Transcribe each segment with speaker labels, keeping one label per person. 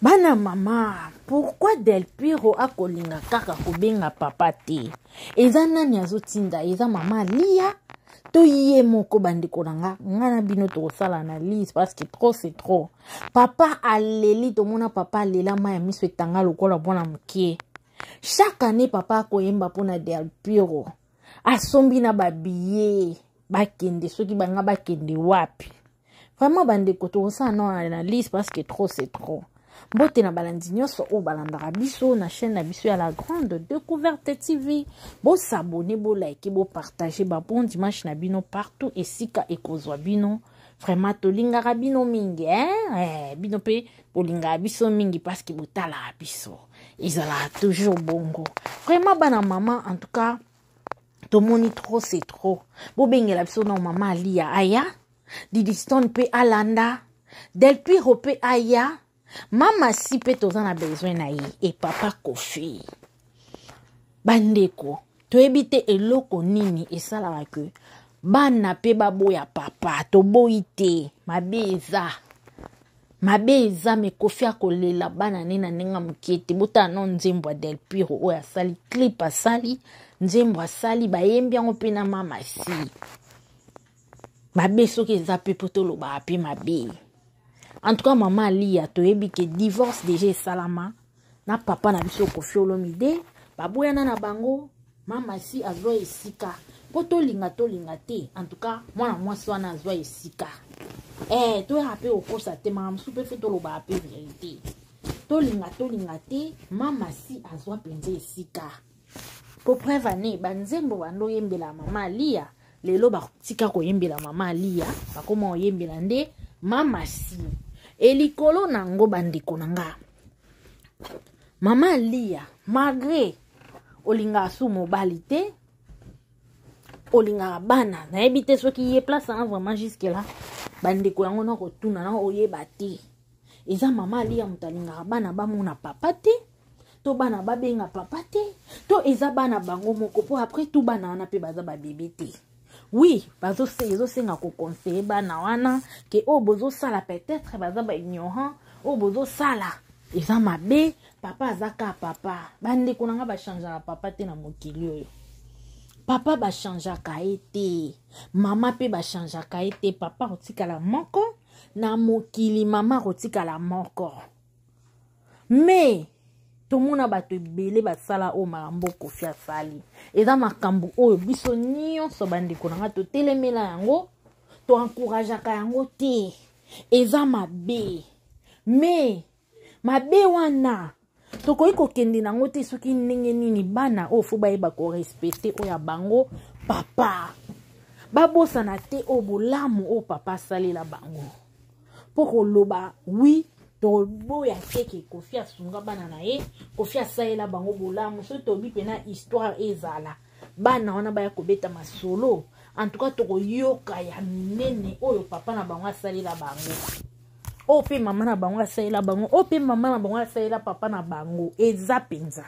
Speaker 1: Bana mama, pourquoi Del Piro akolinga kaka kobenga papa te? Eza nani azotinda? Eza mama Lia to ye moko? Bandeko na nga, nga na bino tokosala analyse parce que trop c'est trop. Papa aleli, tomona papa alela mai ya miso etanga lokola mwana mokie. Chaque année papa akoyemba mpona Del Piro. Asombi na babiye bakende soki banga bakende wapi? Vraiment bandeko, tokosala no analyse parce que trop c'est trop. Mbote na balandi nyonso oyo balandaka biso na chaîne na biso ya La Grande Découverte TV. Bosabone, bolike, bopartage. Ba bon dimanche na bino partout esika ekozwa bino. Vraiment tolingaka bino mingi, hein? Bino mpe bolingaka biso mingi parce que botalaka biso. Ezalaka toujours bongo. Vraiment bana mama, en tout cas tomoni trop c'est trop. Bobengela biso na mama Alia aya, Didistone mpe alanda, Del Piro mpe aya, mama si mpe toza na besoin na ye e papa Kofi. Bandeko, toyebi te eloko nini esalaka ke bana mpe baboya papa. Toboyi te, mabe eza mabe eza, me Kofi akolela bana ne na ndenge mokie te. Botala no nzembo ya Del Piro oyo asali clip, asali nzembo, asali bayembi yango mpe na mama si. Mabe soki eza mpe mpo tolobaka mpe mabe. En tout cas mama Alia, toyebi ke divorce déjà esalama na papa na biso Kofi Olomide, baboyana na bango. Mama si azwa esika mpo tolinga tolinga te. En tout cas mwana mwasi wana azwa esika. Toyaka mpe kokosa te, makambo mosusu mpe fe tolobaka mpe vérité. Tolinga tolinga te, mama si azwa mpenza esika. Po preuve ane banzembo bando oyembela mama Alia, lelo batika koyembela mama Alia, bakoma koyembela nde mama si. Elikolo nango bandeko na nga, mama Alia, malgré olingaka su mobali te, olingaka bana, nayebi te soki ye place wana vraiment jusque là bandeko yango na kotuna na oyeba te. Eza mama Alia moto alingaka bana bamona papa te, to bana babenga papa te, to eza bana bango moko? Mpo après tout bana wana mpe baza babebe te. Oui, ezosenga koconseiller bana wana ke oyo bozosala, peut-être baza baignorant, oyo bozosala eza mabe. Papa aza ka papa. Bandeko na nga, bachangeaka papa te na mokili oyo. Papa bachangeaka ye te, mama mpe bachangeaka ye te. Papa akotikala moko na mokili, mama akotikala moko. Me tomona bato ebele basala oyo makambo Kofi asali. Eza makambo oyo biso nyonso bandeko na nga totelemela yango, toencourageaka yango te. Eza mabe, me mabe wana tokoki kokende nango te. Soki ndenge nini, bana oyo fo bayeba korespecter oyo ya bango papa, babosana te oyo bolamu oyo papa asalela bango. Mpo koloba oui, toboya te ke Kofi asunga bana na ye, Kofi asalela bango bolamu. Soki toyebi mpena histoire ezala, bana wana baya kobeta masolo, en tout cas tokoyoka ya minene oyo papa na bango asalela bango, oyo mpe mama na bango asalela bango, oyo mpe mama na bango asalela papa na bango. Eza mpenza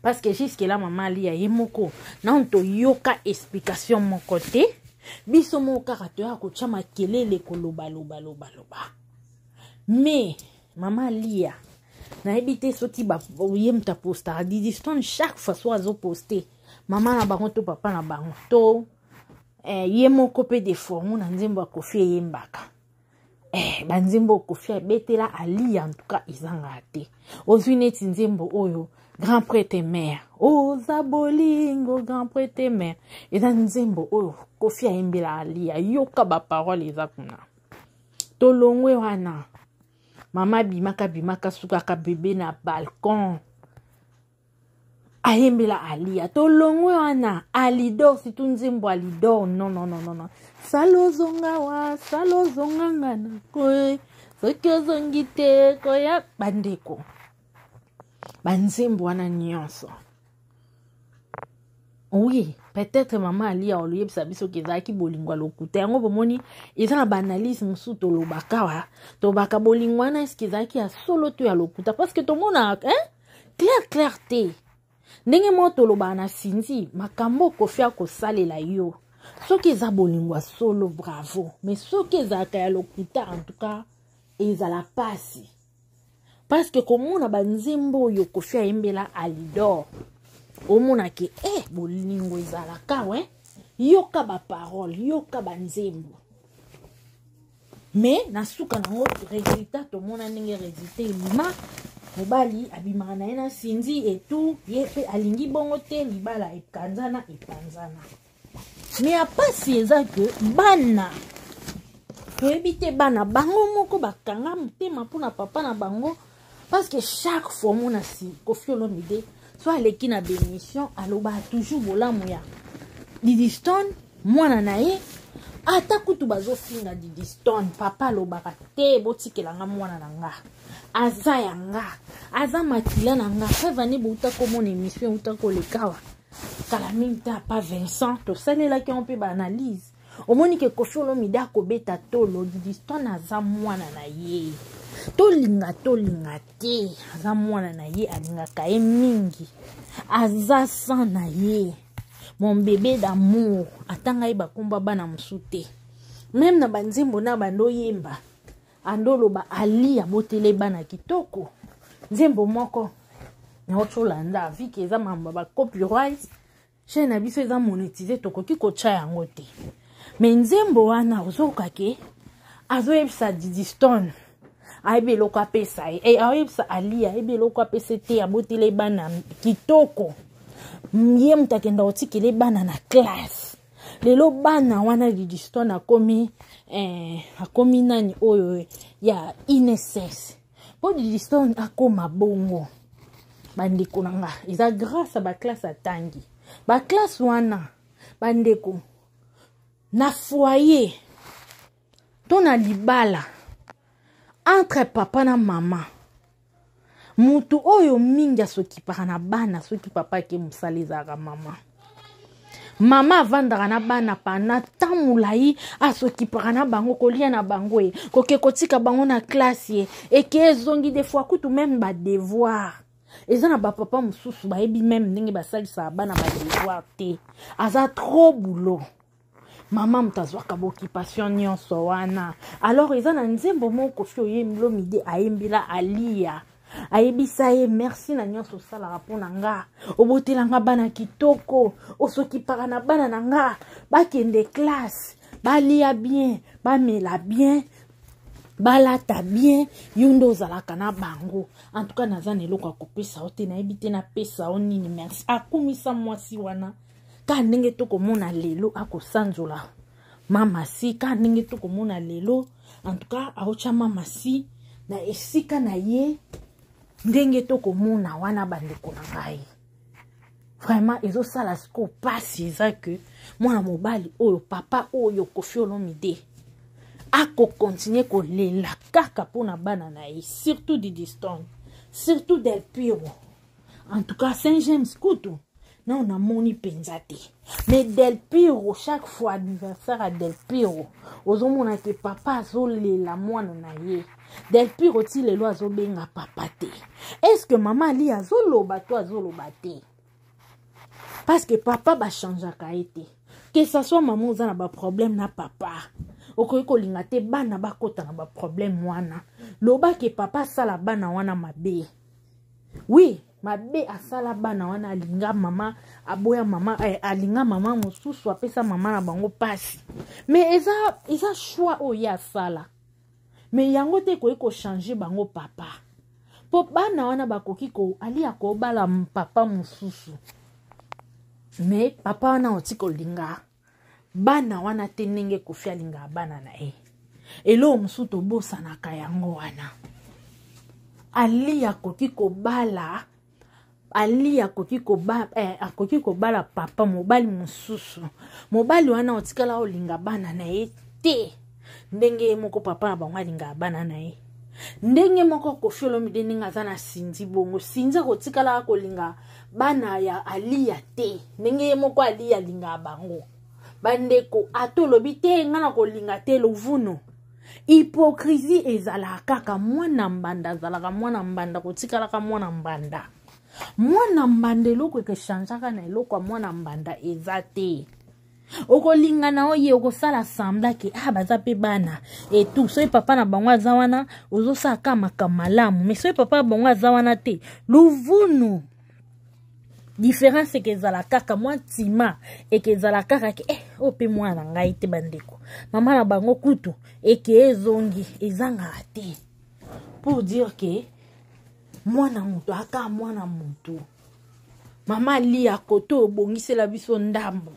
Speaker 1: parce que jusque là mama Alia ye moko nanu toyoka explication moko te. Biso moko kaka toyaka kotya makelele, kolobalobaloba. Mais mama Alia, nayebi te soki ye moto apostaka Didistone chaque fois so azoposte mama na bango to papa na bango to ye moko mpe deformu na nzembo ya Kofi eyembaka. Banzembo Kofi abetela Alia, en tout cas ezangaka te. Ozwi neti nzembo oyo Grand Prêtre Mare, oza bolingo Grand Prêtre Mare, eza nzembo oyo Kofi ayembela Alia. Yoka baparole eza kuna. Tolongwe wana, mama abimaka bimaka sukaka bebe na balcon, ayembela Alia. Tolongwe wana, Alidor, surtout nzembo Alidor. Non, non, non, non, non, sala ozonga wa, sala ozonga nga na koye, soki ozongi te koya. Bandeko, banzembo wana nyonso, oui, peut-être mama Alia oloyebisa biso ke ezalaki bolingo ya lokuta. Yango bomoni eza na baanalyse mosusu tolobaka wa, tolobaka bolingo wana eske ezalaki ya solo to ya lokuta? Parce que tomonaka, hein? Clair clair te. Ndenge moko tolobaka na Sindi, makambo Kofi akosalela yo, soki eza bolingo ya solo, bravo, mais soki ezalaka ya lokuta, en tout cas ezala pasi. Parce que komona banzembo oyo Koffi ayembela Alidor, omona ke eh, bolingo ezalaka we. Yoka ba parole, yoka banzembo. Mais na suka nango résultat tomona ndenge résultat ebima, mobali abimaka na ye na Cindy et tout, ye pe alingi bongo te, libala ekanzana epanzana. Mais ya pasi eza ke bana toyebi te, bana bango moko bakanga motema mpona papa na bango, parce que chaque fois omona si Koffi Olomide so aleki na bémission aloba toujours bolamu ya Didi Stone mwana na ye, ata kutu bazofinga Didi Stone, papa alobaka te, botikelanga mwana na nga, aza ya nga, aza makila na nga. Preuve ane bouta komona émission euta kolekawa kala mingi te apa Vincent, tosalelaki yango mpe baanalyse, omoni ke Koffi Olomide akobeta tolo, Didi Stone aza mwana na ye, tolinga tolinga te, aza mwana na ye, alingaka ye mingi, aza sang na ye, mon bébé d'amour. Ata ngai bakomba bana mosusu te, meme na banzembo na bando oyemba, andoloba Ali abotele bana kitoko, nzembo moko naotolanda vike eza mambo ba copyright, chaîne na biso eza monétisé, tokoki kotya yango te. Me nzembo wana ozoyoka ke azoyebisa Didi Stone ayebi eloko apesa ye, eh, azoyebisa Ali ayebi eloko apesa te, abotele bana kitoko, ye moto akenda kotikele bana na classe. Lelo bana wana Didi Stone akomi, eh, akomi nani oyo ya INSS mpo Didi Stone akoma bongo. Bandeko na nga, eza grâce ya baklasse atangi, baklasse wana bandeko na foyer to na libala entre papa na mama, mutu oyo mingi asokipaka na bana soki papa ake mosala ezalaka mama. Mama avandaka na bana pendant temps molai, asokipaka na bango, kolia na bango, ye koke kotika bango na classe, ye eke ezongi, des fois kutu même badevoir eza na bapapa mosusu bayebi meme ndenge basalisaka bana badevoir te, aza trop boulot, mama moto azwaka baoccupation nyonso wana. Alors eza na nzembo moko Koffi Olomide ayembela Alia, ayebisa ye merci na nyonso osalaka mpo na nga, obotelanga bana kitoko, osokipaka na bana na nga, bakende classe, balia bien, bamela bien, balata bien, yo nde ozalaka na bango. En tout cas naza na eloko ya kopesa yo te, nayebi te napesa yo nini. Merci, akumisa mwasi wana ka ndenge tokomona lelo akosanzola mama si, ka ndenge tokomona lelo en tout cas aotya mama si na esika na ye, ndenge tokomona wana. Bandeko na ngai, vraiment ezosala sikoyo pasi eza ke mwana mobali oyo, papa oyo Koffi Olomide akokontinue kolela kaka mpona bana na ye, surtout Didi Stone, surtout Del Piro. En tout cas Saint James kutu nao namoni mpenza te, mais Del Piro chaque fois anniversaire ya Del Piro ozomona ke papa azolela mwana na ye. Del Piro ti lelo azobenga papa te. Est ce que mama Ali azoloba to azoloba te? Parce que papa bachangeaka ye te, que ça soit mama oza na baproblème na papa, okoki kolinga te bana bakota na baproblème wana. Loba ke papa asala bana wana mabe, oui, mabe asala bana wana, alinga mama, aboya mama, eh, alinga mama mosusu, apesa mama na bango pasi, mais eza, eza choix oyo ye asala, mais yango te ekoki kochange bango papa, mpo bana wana bakoki ko ali akobala papa mosusu, mais papa wana oti kolinga bana wana te ndenge Koffi alingaka bana na ye. Eloko mosusu tobosanaka yango wana, Ali akoki kobala, Ali akoki koba, eh, akoki kobala papa mobali mosusu, mobali wana otikala olinga bana na ye te ndenge ye moko papa na bango alingaka bana na ye. Ndenge moko Koffi Olomide ndenge aza na Cindy bongo, Cindy akotikala kolinga bana ya Alia te ndenge ye moko Alia alingaka bango. Bandeko, ata olobi te nga na kolinga te, lovuno hypocrisie ezalaka kaka. Mwana mbanda azalaka mwana mbanda, kotikalaka mwana mbanda, mwana mbanda, eloko ekechangeaka na eloko ya mwana mbanda eza te. Okolinga na oye okosala sembla ke ah baza mpe bana etu. Soki papa na bango aza wana, ozosala kaka makambo malamu, mais soki papa na bango aza wana te, luvunu différence ekezala kaka mwa ntima ekezala kaka ke eh, oyo mpe mwana na ngai te. Bandeko, mama na bango kutu eke ezongi ezangaka te pour dire ke mwana moto aka mwana moto. Mama Lia, koto obongisela biso ndambo.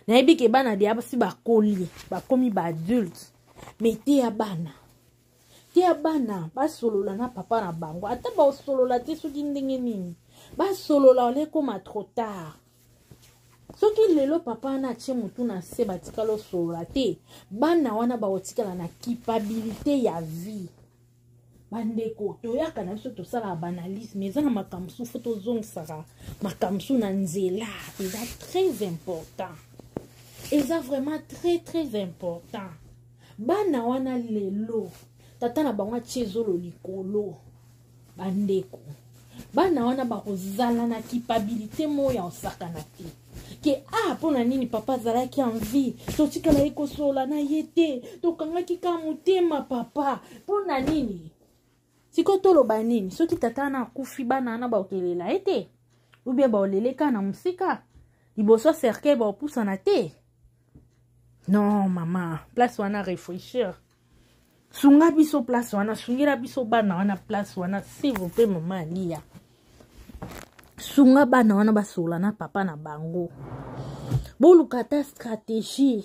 Speaker 1: Nayebi ke bana deya basi bakoli, bakomi baadulte, mais teya bana, teya bana basolola na papa na bango. Ata basolola te, soki ndenge nini basolola, olekoma trop tard. Soki lelo papa wana atie motu na se, batikala osolola te, bana wana bakotikala na culpabilité ya vie. Bandeko, toyaka na biso, tosalaka baanalyse, mais eza na makambo mosusu fo tozongisaka makambo mosusu na nzela. Eza très important, eza vraiment très très important. Bana wana lelo tata na bango atie zolo likolo, bandeko, bana wana bakozala na culpabilité moko ya osakana te ke ah, mpo na nini papa azalaki en vie, totikala ye kosolola na ye te, tokangaki kaka motema papa, mpo na nini? Sikoyo toloba nini soki tata wana akufi? Bana wana bakokelela ye te, ubie baolele kaka na mosika liboso ya cercueil, baopusana te. Non mama, place wana réfléchir, sunga biso place wana, sungela biso bana wana place wana, s'il vous plaît. Mama Alia, sunga bana wana basola na papa na bango. Boluka ata stratégie.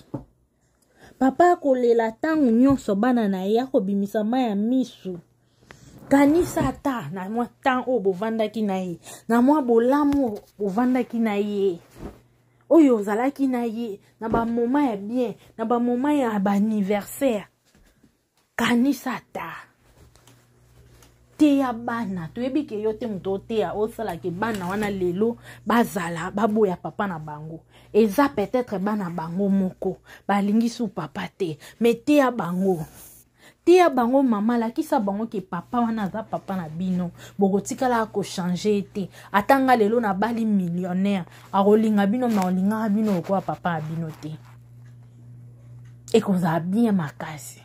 Speaker 1: Papa akolela ntango nyonso, bana na ye akobimisa mai ya misu. Kanisa ata na mwa temps oyo bovandaki na ye, na mwa bolamu bovandaki na ye, oyo ozalaki na ye na bamoma ya bien, na bamoma ya baanniversaire. Kanisa ata, teya bana. Toyebi ke yo te moto oteya, osalaka bana wana lelo bazala baboya papa na bango. Eza peut-être bana bango moko balingi su papa te, mais teya bango, teya bango mama, lakisa bango ke papa wana aza papa na bino, bokotikala kochange te. Ata nga lelo nabali millionnaire, akolinga bino, ma olingaka bino lokola papa ya bino te. Ekozala bien makasi.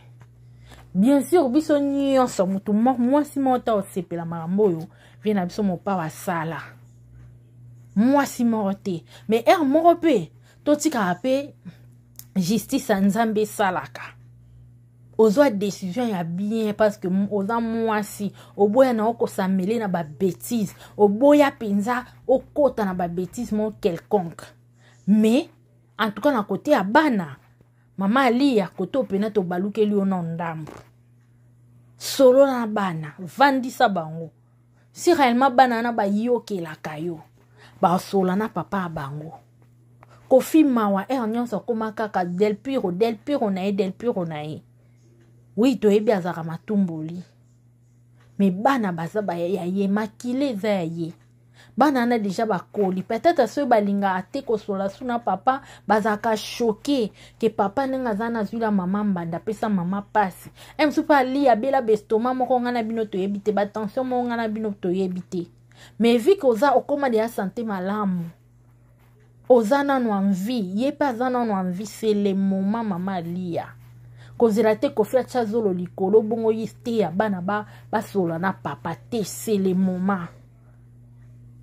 Speaker 1: Bien sûr, biso nyonso, motu mwasi moko ta osepela makambo oyo vie na biso mopa asala, mwasi moko te. Mais heure moko mpe totikaka mpe justice ya Nzambe esalaka. Ozwa décision ya bien parce que oza mwasi, oboya na okosamele na babétise, oboya mpenza okota na babétise moko quelconque. Mais en tout cas, na kote ya bana, mama Alia, kote opena tobalukeli yo na ndambo. Solo na bana, vandisa bango. Si réellement bana wana bayokelaka yo, basola na papa ya bango. Kofi mawa, heure nyonso akóma kaka Delpiro, Delpiro na ye, Delpiro na ye. Oui, toyebi azalaka matumboli, mais bana baza ya ye, makila eza ya ye. Bana wana deja bakoli, peut-être soki balingaka te kosola su na papa, bazalaka choqué ke papa ndenge aza na azwila mama mbanda, apesa mama mpasi. E mosusu mpe ali abela bestoma moko, ngai na bino toyebi te, batension moko, ngai na bino toyebi te. Mais vu ke oza okóma deya santé malamu, oza nano en vie, ye mpe aza nano en vie, c'est le moment. Mama Alia, kozela te Kofi atya zolo likolo bongo ye te ya bana basola na papa te. C'est le moment,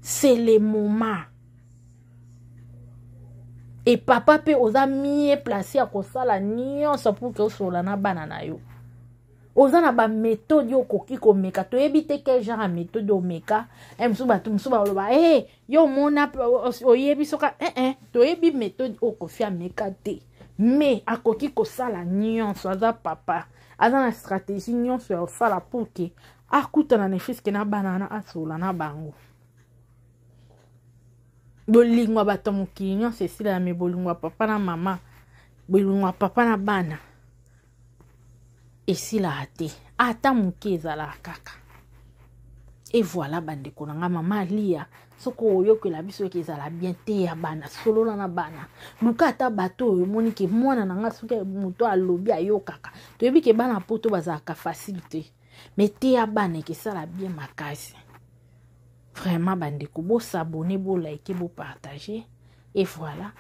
Speaker 1: c'est le moment. E papa mpe oza mieux placé ya kosala nyonso pour ke osola na bana na yo. Oza na baméthode oyo okoki komeka. Toyebi te quel genre ya méthode omeka. E mosusu, bato mosusu baloba e yo omona, oyebi soka eh, eh, toyebi méthode oyo Kofi ameka te, mais akoki kosala nyonso. Aza papa, aza na stratégie nyonso ya kosala pour ke akutana na fiske na bana wana, asola na bango. Bolingo ya bato ya mokili nyonso esila ya me bolingo ya papa na mama, bolingo ya papa na bana esilaka te ata moke, ezalaka kaka. E voilà, bandeko na nga, mama Alia, soki oyokela biso eke ezala bien te ya bana, solola na bana. Luka ata bato oyo omoni ke mwana na nga, soki moto alobi ayokaka. Toyebi ke bana poto bazalaka facile te, mais te ya bana ekesala bien makasi. Vraiment bandeko, bosabonner, bolike, bopartage et voilà.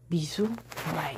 Speaker 1: Bisous, bye.